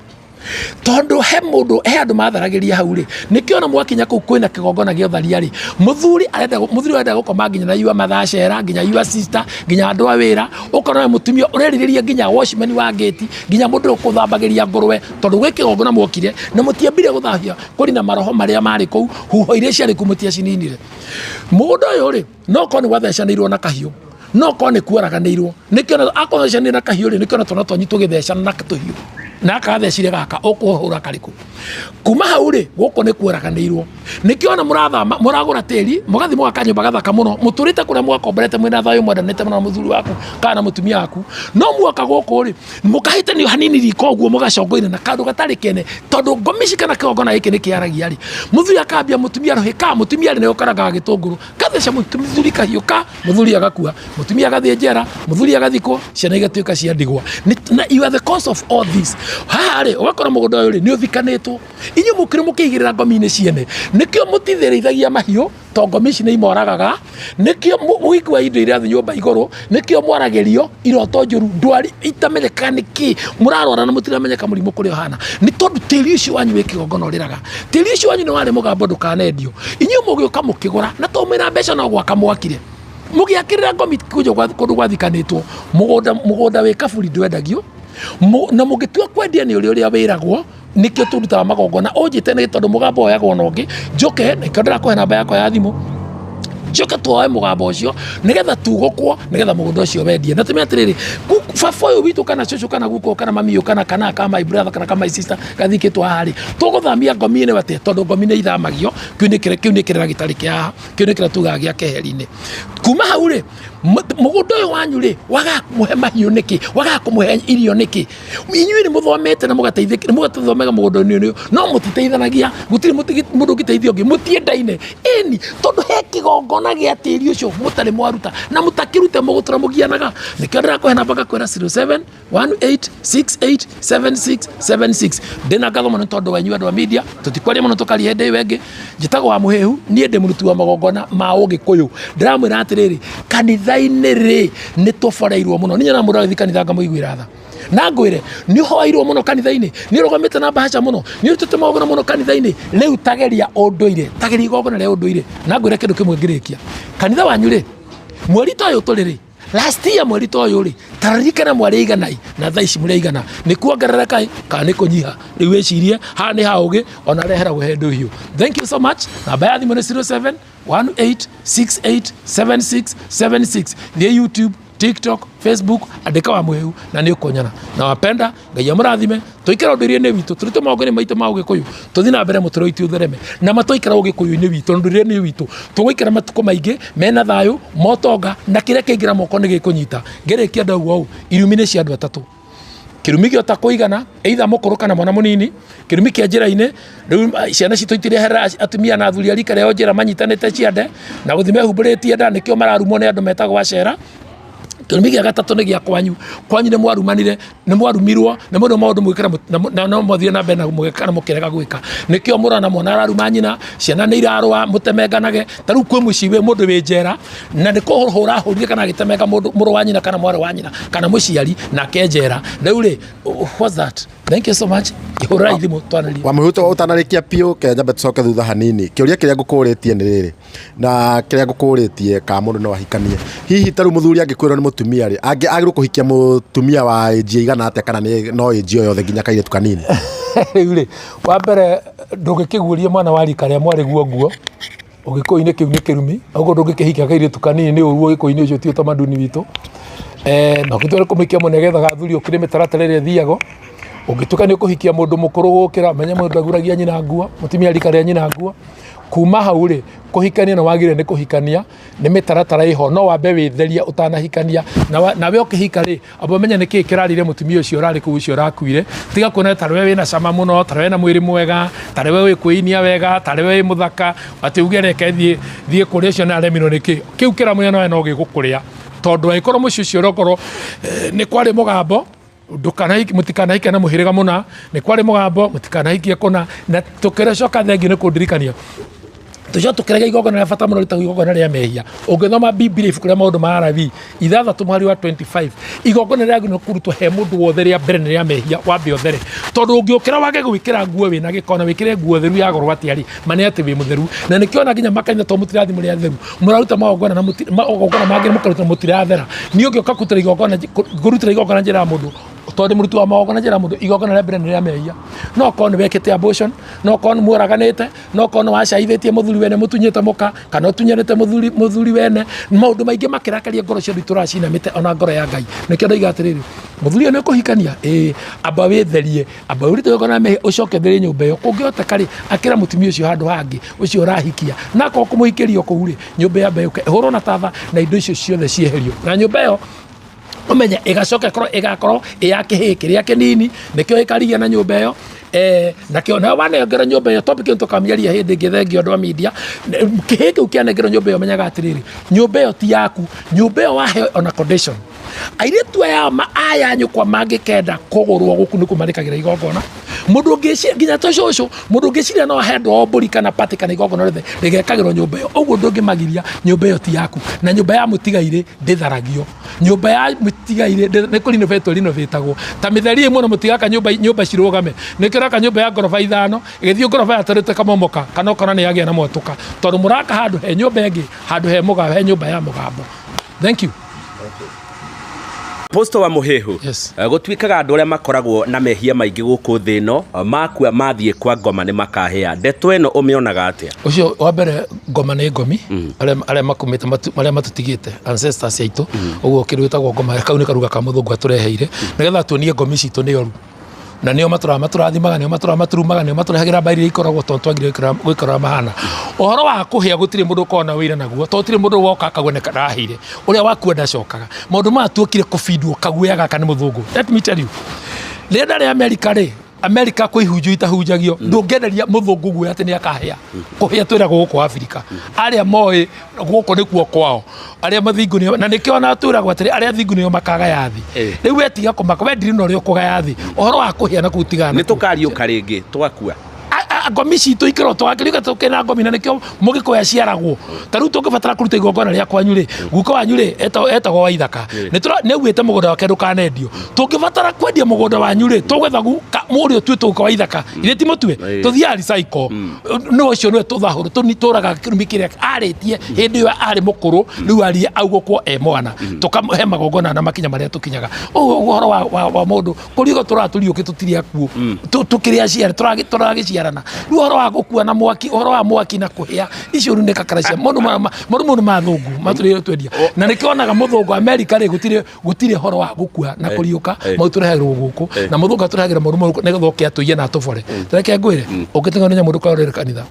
tondũ he mũndũ, he andũ matharagĩria hau rĩ. Nĩkĩo ona mwakinya kũu kwĩna kĩgongona gĩa ũtharia rĩ, mũthuri arenda gũkoma nginya na yua mathacera, nginya yua sister, nginya andũ a wĩra. Ũkona we mũtumia ũrerirĩria nginya watchman wa gate, nginya mũndũ ũkũthambagĩria ngũrwe, tondũ gwĩ kĩgongona mwokire na mũtiambire gũthambia kũrĩ na maroho marĩa marĩ kũu, huho iria ciarĩ kũu mũtiacininire. Mũgũnda ũyũ rĩ, no korwo nĩ gwathecanĩirwo na kahiũ, no korwo nĩ kuoraganĩirwo. Nĩkĩo akorwo thecanĩire na kahiũ rĩ, nĩkĩo na twana twanyu tũgĩthecana na tũhiũ, na akathecire gaka ũkũhũra karĩkũ. Kuma hau rĩ, gũkũ nĩ kuoraganĩirwo. Nĩkĩo ona mũrathama, mũragũra tĩri, mũgathiĩ mũgaka nyũmba gathaka mũno, mũtũrĩte kũrĩa mwakomborete mwĩna thayũ, mwendanĩte mũno na mũthuri waku kana na mũtumia waku. No muoka gũkũ rĩ, mũkahĩtanio hanini riko ũguo, mũgacongoina na kaũndũ gatarĩ kene, tondũ ngomi ici kana kĩgongona gĩkĩ nĩ kĩaragia rĩ, mũthuri akambia mũtumia rũhĩ ka mũtumia rĩ, nĩwe ũkarangaga gĩtũngũrũ, gatheca mũthuri kahiũ ka mũthuri agakua, mũtumia agathiĩ njera, mũthuri agathikwo, ciana igatuĩka cia ndigwa. Na you are the cause of all this. Haha rĩ, ũgakora mũgũnda ũyũ rĩ, nĩ ũthikanĩtwo. Inyuĩ mũkĩrĩ mũkĩigĩrĩra ngomi-inĩ ciene, nĩkĩo mũtithĩrĩithagia mahiũ, to ngomi ici nĩ imoragaga, nĩkĩo mũgĩkua indo iria thĩ nyũmba igũrũ, nĩkĩo mwaragĩrio iroto njũru, ndwari itamenyekaga nĩkĩ, mũrarwara na mũtiramenyeka mũrimũ kũrĩa ũhana, nĩ tondũ tĩri ũcio wanyu wĩ kĩgongona ũrĩraga. Tĩri ũcio wanyu nĩ warĩ mũgambo ndũkanendio. Inyuĩ mũgĩũka mũkĩgũra, na to mwĩna mbeca no gwaka mwakire, mũgĩakĩrĩra ngomi kũndũ gwathikanĩtwo. Mũgũnda wĩ kaburi ndwendagio, na mũngĩtua kwendia nĩ ũrĩa ũrĩa wĩragwo. Nĩkĩo tũrutaga magongona, ũnjĩte nĩ tondũ mũgambo woyagwo na ũngĩ, njoke nĩkĩo ndĩrakũhe namba yakwa ya thimũ, njoke tuoe mũgambo ũcio nĩgetha tugũkwo, nĩgetha mũgũnda ũcio wendie. Na tume atĩrĩrĩ, baba ũyũ witũ kana cũcũ kana guka kana mami ũyũ kana kana ka my brother kana ka my sister gathikĩtwo haha rĩ, tũgũthamia ngomi ĩno atĩa? Tondũ ngomi nĩ ithamagio. Kĩu nĩ kĩrĩa, kĩu nĩ kĩrĩra gĩtarĩ kĩa haha, kĩu nĩ kĩrĩa tugaga gĩa keheri-inĩ. Kuma hau rĩ, mũgũnda ũyũ wanyu rĩ, wagaga kũmũhe mahiũ nĩkĩ? Wagaga kũmũhe irio nĩkĩ? Inyuĩ nĩ mũthomete na mũgateithĩka, mũgathomaga mũgũnda-inĩ ũyũ, no mũtiteithanagia, gũtirĩ mũndũ ũngĩteithia ũngĩ, mũtiendaine. Ĩni, tondũ he kĩgongona gĩa tĩri ũcio mũtarĩ mwaruta, na mũtakĩrute mũgũtũra mũgianaga. Nĩkĩo ndĩrakũhe namba ngakwĩra 0718687676. Ndĩna ngatho mũno tondũ wa inyuĩ andũ a media, tũtikwaria mũno tũkaria hĩndĩ ĩyo ĩngĩ. Njĩtagwo wa Mũhĩhu, niĩ ndĩ mũruti wa magongona ma ũgĩkũyũ. Ndĩramwĩra atĩrĩrĩ, kanitha-inĩ rĩ, nĩ tũboreirwo mũno. Niĩ nyonaga mũndũ agĩthiĩ kanitha ngamũiguĩra tha. Na ngwĩre, nĩ ũhoeirwo mũno kanitha-inĩ, nĩ ũrũgamĩte na mbahaca mũno, nĩ ũrutĩte magongona mũno kanitha-inĩ, rĩu tageria ũndũire, tageria igongona rĩa ũndũire. Na ngwĩre kĩndũ kĩmwe ngĩrĩkia. Kanitha wanyu rĩ, mweri ta ũyũ tũrĩ rĩ, last year mweri ta ũyũ rĩ, ta ririkana mwarĩ aigana ĩ, na thaa ici mũrĩ aigana, nĩ kuongerereka ĩ, kana nĩ kũnyiha? Rĩu wĩcirie, haha nĩ ha ũgĩ, ona reheragwo he ndũhiũ. Thank you so much. Namba ya thimũ nĩ 0718687676. Thiĩ YouTube, TikTok, Facebook, andĩka wa Mũhĩhu na nĩ ũkũnyona. Na wapenda, Ngai amũrathime, tũikare ũndũire-inĩ witũ, tũrute magongona maitũ ma ũgĩkũyũ, tũthiĩ na mbere mũtũrĩre witũ ũthereme. Na ma twaikara ũgĩkũyũ-inĩ witũ, ũndũire-inĩ witũ, tũgũikara matukũ maingĩ mena thayũ, motonga, na kĩrĩa kĩaingĩra moko nĩ gĩkũnyita. Ngĩrĩkia ndauga ũũ, irumi nĩ cia andũ atatũ. Kĩrumi gĩa ũtakũigana, either mũkũrũ kana mwana mũnini, kĩrumi kĩa njĩra-inĩ, rĩu ciana citũ itireherera atumia na athuri a rika rĩao njĩra manyitanĩte ciande, na gũthiĩ mehumbĩrĩtie nda, nĩkĩo mararumwo nĩ andũ metagwo acera. Kĩrumi gĩa gatatũ nĩ gĩa kwanyu. Kwanyu nĩ mwarumanire, nĩ mwarumirwo, nĩ mũndũ maũndũ mwĩkĩra na no mwathire na mbere na mũgeka na mũkĩrega gwĩka. Nĩkĩo mũrona mwana araruma nyina, ciana nĩ irarũa, mũtemenganage. Ta rĩu kwĩ mũciĩ wĩ mũndũ wĩ njera, na nĩ kũhũra ahũrire kana agĩtemenga mũndũ, mũrũ wa nyina kana mwarĩ wa nyina kana mũciari nake njera. Rĩu rĩ, what's that? Thank you so much. Hũrai thimũ twanĩrie. Wa Mũhĩhu, ũtanarĩkia biũ, ke nyambe tũcoke thutha hanini. Kĩũria kĩrĩa ngũkũrĩtie nĩ rĩrĩ, na kĩrĩa ngũkũrĩtie kana mũndũ no ahikanie. Hihi ta rĩu mũthuri angĩkwĩrwo nĩ mũtumia rĩ, agĩrĩirwo kũhikia mũtumia wa ĩnji ĩigana atĩa kana nĩ no ĩnji o yothe nginya kairĩtu kanini? Rĩu rĩ, wa mbere ndũngĩkĩguũria mwana wa rika rĩa mwarĩ guo nguo, ũgĩkũyũ-inĩ kĩu nĩ kĩrumi, ũguo ndũngĩkĩhikia kairĩtu kanini nĩ ũru ũgĩkũyũ-inĩ ũcio ti ũtamaduni witũ. Na ũngĩtua nĩ kũmũhikia mũno nĩgetha gathuri ũkĩrĩ mĩtaratara ĩrĩa ĩthiagwo. Ũngĩtuĩka nĩ ũkũhikia mũndũ mũkũrũ gũkĩra, ũmenye mũndũ ndaguragia nyina nguo, mũtumia rika rĩa nyina nguo. Kuma hau rĩ, kũhikania nĩ wagĩrĩire nĩ kũhikania, nĩ mĩtaratara ĩho, no wambe wĩtherie ũtanahikania. Nawe ũkĩhika rĩ, amba ũmenye nĩkĩĩ kĩrarĩire mũtumia ũcio ũrarĩ kũu ũcio ũrakuire. Tiga kuona tarĩ we wĩna cama mũno, tarĩ we wĩna mwĩrĩ mwega, tarĩ we wĩ kwĩinia wega, tarĩ we wĩ mũthaka, atĩ uge reke thiĩ thiĩ kũrĩa ũcio nĩ aremirwo nĩkĩ. Kĩu kĩramũrĩa nawe no gĩgũkũrĩa. Tondũ angĩkorwo mũciĩ ũcio ũrokorwo nĩ kwarĩ mũgambo, ndũkanahiki, mũtikanahikie na mũhĩrĩga mũna, nĩ kwarĩ mũgambo, mũtikanahikie kũna, na tũkĩrecoka thengiũ nĩ kũndirikania. Tũcoke tũkĩrega igongona rĩa bata mũno rĩtagwo igongona rĩa mehia. Ũngĩthoma Bibilia ibuku rĩa maũndũ ma Alawii ithathatũ mũhari wa 25, igongona rĩa agĩrĩirwo kũrutwo he mũndũ wothe rĩa mbere nĩ rĩa mehia, wambe ũthere. Tondũ ũngĩũkĩra wage gwĩkĩra nguo wĩna gĩko na wĩkĩre nguo theru ya goro atĩa rĩ, ma nĩ atĩ wĩ mũtheru. Na nĩkĩo ona nginya makanitha to mũtirathiĩ mũrĩ atheru, mũraruta magongona na magongona mangĩ mũkaruta mũtirathera. Niĩ ũngĩũka kũrutĩra igongona, ngũrutĩra igongona njĩra ya mũndũ Tondũ mũruti wa magongona, njĩra mũndũ igongona rĩa mbere nĩ rĩa mehia. No korwo nĩ wekĩte abortion, no korwo nĩ mũraganĩte, no korwo nĩ wacaithĩtie mũthuri wene, mũtunyĩte mũka kana ũtunyanĩte mũthuri wene, maũndũ maingĩ makĩrakaria ngoro cia andũ itũraga cinamĩte ona ngoro ya Ngai. Nĩkĩo ndoiga atĩrĩrĩ, mũthuri ũyũ nĩ ũkũhikania, ĩĩ, amba wĩtherie, amba ũrute igongona rĩa mehia, ũcoke ũtherie nyũmba ĩyo. Kũngĩhoteka rĩ, akĩra mũtumia ũcio handũ hangĩ ũcio ũrahikia, na akorwo kũmũhikĩria kũu rĩ, nyũmba yambe yũke ĩhũrwo na tatha na indo icio ciothe cieherio na nyũmba ĩyo ũmenye ĩgacoka ĩkorwo ĩgakorwo ĩ ya kĩhĩĩ kĩrĩa kĩnini, nĩkĩo ĩkarigia na nyũmba ĩyo. Nakĩo nayo wanengerwo nyũmba ĩyo, topic ĩyo tũkamĩaria hĩndĩ ĩngĩ. Thengio andũ a media. Kĩhĩĩ kĩu kĩanengerwo nyũmba ĩyo, menyaga atĩrĩrĩ, nyũmba ĩyo ti yaku, nyũmba ĩyo waheo ona condition. Airĩtu aya aya nyũkwa mangĩkenda kũgũrwo gũkũ nĩkuo marĩkagĩra igongona. Mũndũ ũngĩciria nginya tũcũcũ, mũndũ ũngĩciria no ahe andũ ao mbũri kana pati kana igongona rĩothe rĩgekagĩrwo nyũmba ĩyo, ũguo ndũngĩmagiria. Nyũmba ĩyo ti yaku, na nyũmba ya mũtigairĩ ndĩtharagio. Nyũmba ya mũtigairĩ nĩ kũrinovetwo rinovetagwo ta mĩtherie mũno. Mũtigaka nyũmba, nyũmba cirũgame. Nĩkĩo ũraka nyũmba ya ngoroba 5, ĩgĩthiĩ ngoroba ya tarĩte kamomoka kana ũkona nĩ yagĩa na mwatũka, tondũ mũraka handũ he nyũmba ĩngĩ, handũ he mũga he nyũmba ya mũgambo. Thank you. Apostle wa Mũhĩhu. Yes. Gũtuĩkaga andũ arĩa makoragwo na mehia maingĩ gũkũ thĩ ĩno makua mathiĩ kwa ngoma nĩ makahĩa. Ndeto ĩno ũmĩonaga atĩa? Ũcio wa mbere, ngoma nĩ ngomi, arĩa makumĩte arĩa matũtigĩte, ancestors aitũ. Ũguo kĩndũ gĩtagwo ngoma, kau nĩ karuga ka mũthũngũ atũreheire nĩgetha tuonie ngomi citũ nĩ oru, na nĩo matũraga matũrathimaga, nĩo matũraga maturumaga, nĩo matũrehagĩra mbairi iria ikoragwo, tondũ twagire gũikara ũrĩa mahana. Ũhoro wa kũhĩa, gũtirĩ mũndũ ũkoragwo na wĩira naguo, tondũ gũtirĩ mũndũ woka akauga nĩ karahĩire. Ũrĩa wakua ndacokaga. Maũndũ maya tuokire kũbindwo kaguoya gaka nĩ mũthũngũ. Let me tell you, rĩrĩa ndarĩ Amerika rĩ, Amerika kwĩ ihunjio itahunjagio. Ndũngĩenderia mũthũngũ guoya atĩ nĩ akahĩa. Kũhĩa twĩragwo gũkũ Afrika, arĩa moĩ gũkũ nĩkuo kwao, arĩa mathingu nĩo, na nĩkĩo ona twĩragwo atĩrĩ, arĩa thingu nĩo makagaya thĩ. Rĩu we tiga kũmaka, we ndiri na ũrĩa ũkũgaya thĩ. Ũhoro wa kũhĩa na kũu tigana Nĩ nakuo. Tũkariũka rĩngĩ twakua? Ngomi citũ ikĩrwo twakĩrĩka tũkĩna ngomi, na nĩkĩo mũgĩkũyũ aciaragwo. Ta rĩu tũngĩbatara kũruta igongona rĩa kwanyu rĩ, guka wanyu rĩ etagwo Waithaka, nĩ augĩte mũgũnda wake ndũkanendio. Tũngĩbatara kwendia mũgũnda wanyu rĩ, tũgwetha mũrĩ ũtuĩtwo guka Waithaka, ithe ti mũtue, tũthiaga recycle nĩ ũcio nĩwe tũthahũrũ tũraga kĩrumi kĩrĩa arĩtie hĩndĩ ĩyo arĩ mũkũrũ, rĩu arie augũkwo e mwana, tũkahe magongona na makinya marĩa tũkinyaga. Ũguo ũhoro wa mũndũ kũriũka, tũratũriũke, tũtirĩ akuũ. Tũkĩrĩ aciari, tũragĩciarana. Rĩu ũhoro wa gũkua na mwaki, ũhoro wa mwaki na kũhĩa, icio rĩu nĩ kakara cia maũndũ maũndũ ma thũngũ matũrĩ twendia, na nĩkĩo onaga mũthũngũ Amerika rĩ, gũtirĩ ũhoro wa gũkua na kũriũka. Mau tũrehagĩrwo gũkũ na mũthũngũ atũrehagĩra maũndũ mau nĩgetha oke atũiye na atũbore. Reke ngwĩre, ũngĩteng'era nĩ nyamũ ndũkarorere kanitha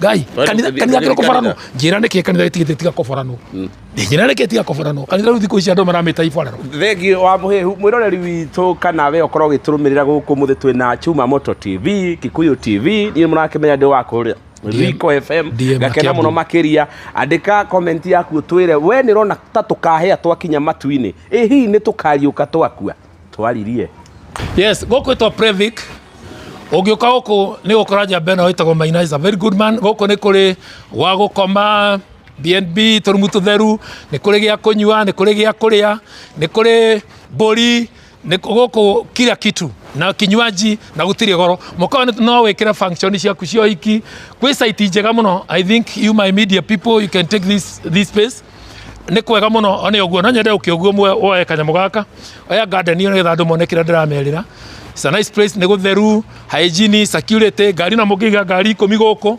Ngai. Kanitha Kanitha kĩrĩ kũboranwo. Njĩra nĩkĩ kanitha gĩtigĩte tiga kũboranwo. Njĩra nĩkĩ tiga kũboranwo kanitha? Rĩu thikũ ici andũ maramĩta iborero. Thengiũ wa Mũhĩhu, mwĩroreri witũ, kana we ũkorwo ũgĩtũrũmĩrĩra gũkũ mũthĩ, twĩna Chuma Moto TV, Kikuyu TV. Niĩ mũrakĩmenya ndĩ wa kũrĩa Riko FM. DM. Ngakena Kiambu. Mũno makĩria. Andĩka comment yaku ũtwĩre we nĩ ũrona ta tũkahĩa twakinya matu-inĩ. Ĩ hihi nĩ tũkariũka twakua? Twaririe. Yes, gũkũ ĩtwo Previc. Ũngĩũka gũkũ nĩ gũkora njamba ĩno ĩtagwo Maina is a very good man. Gũkũ nĩ kũrĩ gwa gũkoma, B&B, tũrumu tũtheru, nĩ kũrĩ gĩa kũnyua, nĩ kũrĩ gĩa kũrĩa, nĩ kũrĩ mbũri, nĩ gũkũ kila kitu na kinywaji, na gũtirĩ goro. Mũkawa no wĩkĩre function ciaku cia ũhiki. Kwĩ site njega mũno. I think you my media people, you can take this space. Nĩ kwega mũno. One ũguo no nyende ũke ũguo woe kanyamũ gaka, oya garden ĩyo nĩgetha andũ mone kĩrĩa ndĩramerĩra. It's a nice place, nĩ gũtheru, hygiene, security, ngari na mũngĩiga ngari 10 gũkũ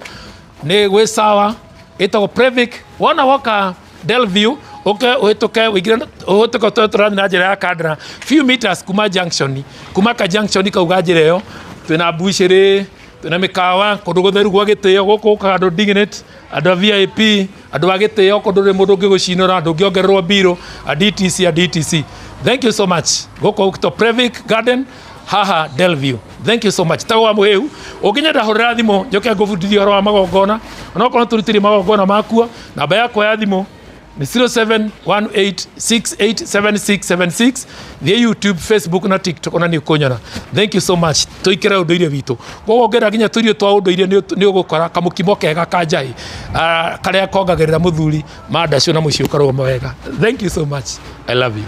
nĩ gwĩ sawa. Ĩtagwo Previc. Wona woka Delview, ũke ũhĩtũke ũingĩre, ũhĩtũke tũrathiĩ na njĩra ya Kandara, few meters kuma junction, kuma ka junction kau ga njĩra ĩyo, twĩna mbucĩrĩ, twĩna mĩkawa, kũndũ gũtheru gwa gĩtĩo. Gũkũ gũkaga andũ dignity, andũ a VIP, andũ a gĩtĩo, kũndũ rĩ mũndũ ũngĩgũcinũra, ndũngĩongererwo mbirũ, a DTC, a DTC. Thank you so much. Gũkũ gũkĩtwo Previc Garden haha Delview. Thank you so much. Tagwo wa Mũhĩu. Ũngĩnyenda, hũrĩra thimũ njoke ngũbundithie ũhoro wa magongona, onokorwo tũrutire magongona makuo. Namba yakwa ya thimũ nĩ 0718687676. Thiĩ YouTube, Facebook na TikTok, ona nĩ ũkũnyona. Thank you so much. Tũikĩre ũndũire witũ. Koguo ũngĩenda nginya tũirio twa ũndũire, nĩ ũgũkora kamũkimo kega ka njahĩ, karĩa kongagĩrĩra mũthuri mandacũ na mũciĩ ũkarũgama wega. Thank you so much. I love you.